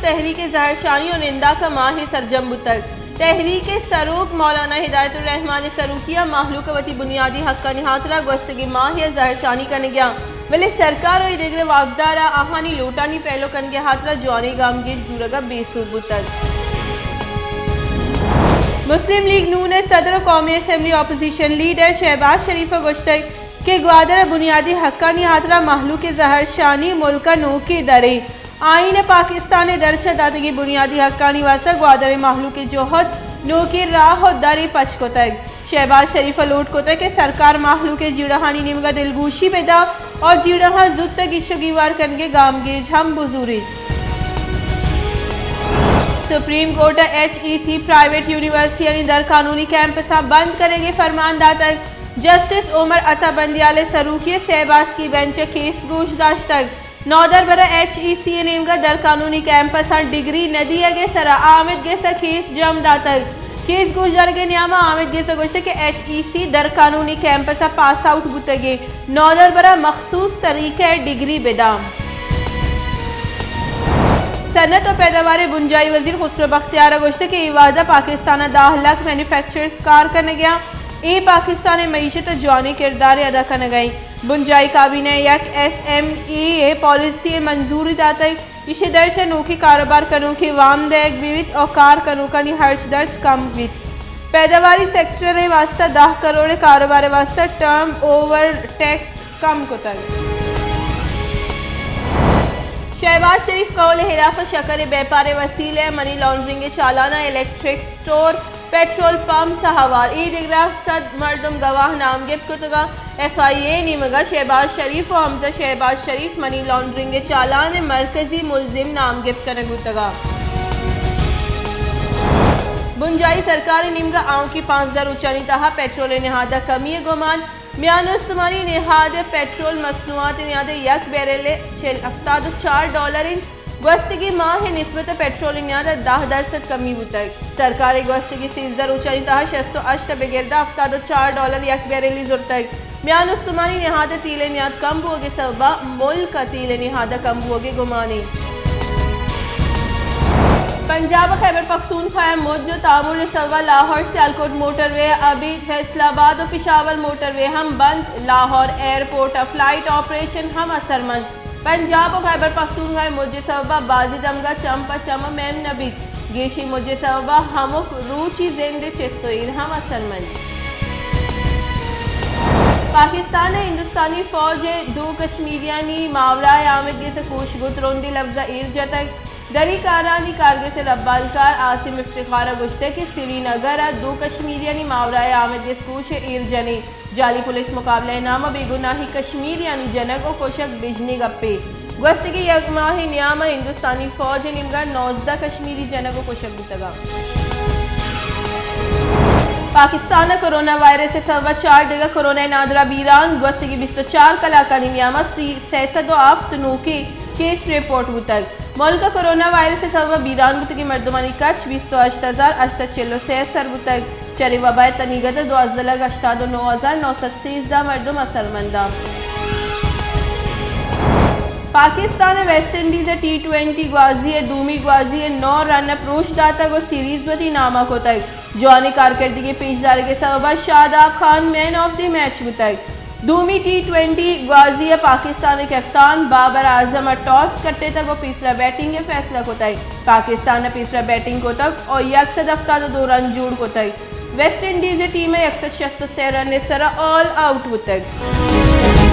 تحریک زہرشانی ءُ ننداک ءَ ماہے سرجم بوتگ۔ تحریک ءِ سروک مولانا ہدایت الرحمان ءِ سروکی ءَ مہلوک ءَ وتی بنیادی حقانی ہاترا گوستگیں ماہے ءَ زہرشانی کنگ ءَ انت، بلے سرکار ءُ اے دگریں واکدار ءَ آہانی لوٹانی پیلو کنگ ءِ ہاترا جوانیں گامگیج زورگ ءَ بے سوب بوتگ۔ مسلم لیگ نون ءِ صدر ءُ قومی اسمبلی اپوزیشن لیڈر شہباز شریف ءَ گوشتگ کہ گوادر ءِ بنیادی حقانی ہاترا مہلوک ءِ زہرشانی ملک ءَ نوکیں درے آئین پاکستان ءِ درچ ءَ داتگیں بنیادی حقانی واستہ گوادر ءِ مہلوک ءِ جہد نوکیں راہ ءُ درے پچ کتگ۔ شہباز شریف ءَ لوٹ کتگ کہ سرکار مہلوک ءِ جیڑہانی نیمگ ءَ دلگوشی بہ دنت ءُ جیڑہاں زوت ءَ گیش ءُ گیوار کنگ ءِ گامگیج ہم بزوریت۔ سپریم کورٹ ءَ ایچ ای سی پرائیویٹ یونیورسٹیانی در قانونی کیمپساں بند کنگ ءِ فرمان داتگ۔ جسٹس عمر عطا بندیال ءِ سروکی ءِ سئے باسکی بینچ ءَ کیس گوش داشتگ۔ نودربراں ایچ ای سی ءِ نیمگ ءَ در قانونی کیمپساں ڈگری نہ دیگ ءِ سرا آمید گس ءَ کیس جم داتگ۔ کیس گوشدارگ ءِ نیام ءَ آمید گس ءَ گوشتگ کہ ایچ ای سی در قانونی کیمپس ءَ پاس آؤٹ بوتگیں نودربراں مخصوص طریقہ ءَ ڈگری بداں۔ صنعت ءُ پیداوار ءِ بنجاہی وزیر خسرو بختیار ءَ گوشتگ کہ اے وہد ءَ پاکستان ءَ دہ لکھ مینوفیکچررز کار کنگ ءَ انت، اے پاکستان ءِ معیشت ءَ جوانیں کردارے ادا کنگ ءَ انت۔ بنجاہی کابینہ ءَ یک ایس ایم ای اے پالیسی ءِ منظوری داتگ، ایشی ءِ درچ ءَ نوکیں کاروبار کنوکیں وام دئیگ بیت ءُ کار کنوکانی ہرچ درچ کم بیت۔ پیداواری سیکٹر ءِ واستہ دہ کروڑ ءِ کاروبار ءِ واستہ ٹرن اوور ٹیکس کم کتگ۔ شہباز شریف قول ءِ ہلاف ءَ شکر ءِ بیپار ءِ وسیلہ ءَ منی لانڈرنگ ءِ چالان ءَ الیکٹرک اسٹور، پٹرول پمپس ءَ ہوار اے دگرا سد مردم گواہ نام گپت کتگ انت۔ ایف آئی اے ءِ نیمگ ءَ شہباز شریف ءُ حمزہ شہباز شریف منی لانڈرنگ ءِ چالان ءِ مرکزی ملزم نام گپت کنگ بوتگ انت۔ بنجاہی سرکار ءِ نیمگ ءَ آؤکیں پانزدہ روچانی تہا پٹرول ءِ نہاد ءَ کمی ءِ گمان۔ میان استمانی نہاد ءِ پٹرول مصنوعات ءِ نہاد ءَ یک بیرل ءِ چل، ہفتاد ءُ چار ڈالر انت۔ گوستگیں ماہ ءِ نسبت ءَ پٹرول ءِ نہاد ءَ دہ درسد کمی بوتگ۔ سرکار ءَ گوستگیں سیزدہ روچانی تہا شست ءُ ہشت ءَ بگر داں ہفتاد ءُ چار ڈالر یک بیرلی زرتگ۔ میان استمانی نہاد ءَ تیل ءِ نہاد کم بوگ ءِ سبب ءَ ملک ءَ تیل ءِ نہاد ءَ کم بوگ ءِ گمان انت۔ پنجاب ءِ خیبر پختونخوا ءِ مج ءُ تامر ءِ سبب ءَ لاہور سیالکوٹ موٹر وے ءَ ابید، فیصل آباد ءُ پشاور موٹر وے ہم بند، لاہور ایئرپورٹ ءَ فلائٹ آپریشن ہم اثرمند۔ پنجاب ءُ خیبر پختونخوا ءِ مج ءِ سبب ءَ بازیں دمگ ءَ چم پہ چم ءَ میم نہ بیت۔ گیشیں مج ءِ سبب ءَ ہمک روچی زند ءِ چست ءُ ایر ہم اثرمند۔ پاکستان ءَ ہندوستانی فوج ءِ دو کشمیریانی ماورا ءَ آمید گس ءَ کوش گوں ترندیں لبز ءَ ایر جتگ۔ دری کارانی کارگس ءِ ربالکار عاصم افتخار ءَ گوشتگ کہ سری نگر ءَ دو کشمیریانی ماورا ءَ آمید گس کوش ءَ ایر جنیں۔ جعلی پولیس مقابلہ ءِ نام ءَ بے گناہیں کشمیریانی جنگ ءُ کشگ بژنیں گپے۔ گوستگیں یک ماہ ءِ نیام ءَ ہندوستانی فوج ءِ نیمگ ءَ نوزدہ کشمیری جنگ ءُ کشگ بوتگ انت۔ پاکستان ءَ کرونا وائرس ءِ سبب ءَ چار دگہ کرونا ءِ نادراہ بیران، گوستگیں بیست ءُ چار کلاکانی نیام ءَ سی، سئے سد ءُ ہفت نوکیں کیس رپورٹ بوتگ۔ ملک ءَ کرونا وائرس ءِ سبب ءَ بیران بوتگیں مردمانی کچ بیست ءُ ہشت ہزار ہشت سد چل ءُ سئے ءَ سر بوتگ۔ چرے وبا ءِ تنیگت ءَ دوازدہ لکھ ہشتاد ءُ نو ہزار نو سد سیزدہ مردم اثرمند انت۔ پاکستان ءَ ویسٹ انڈیز ءِ ٹی ٹوئنٹی گوازی ءِ دومی گوازی ءَ نو رن ءَ پروش داتگ ءُ سیریز وتی نام ءَ کتگ۔ جوانیں کارکردگی پیش دارگ ءِ سبب ءَ شاداب خان مین آف دی میچ بوتگ۔ دومی ٹی ٹوئنٹی گوازی ءَ پاکستان ءِ کپتان بابر اعظم ءَ ٹاس کٹتگ ءُ پیسرا بیٹنگ ءِ فیصلہ کتگ۔ پاکستان ءَ پیسرا بیٹنگ کتگ ءُ یک سد ہفتاد ءُ دو رن جوڑ کتگ۔ ویسٹ انڈیز ءِ ٹیم ءَ یک سد شست ءُ سئے رن ءِ سرا آل آؤٹ بوتگ۔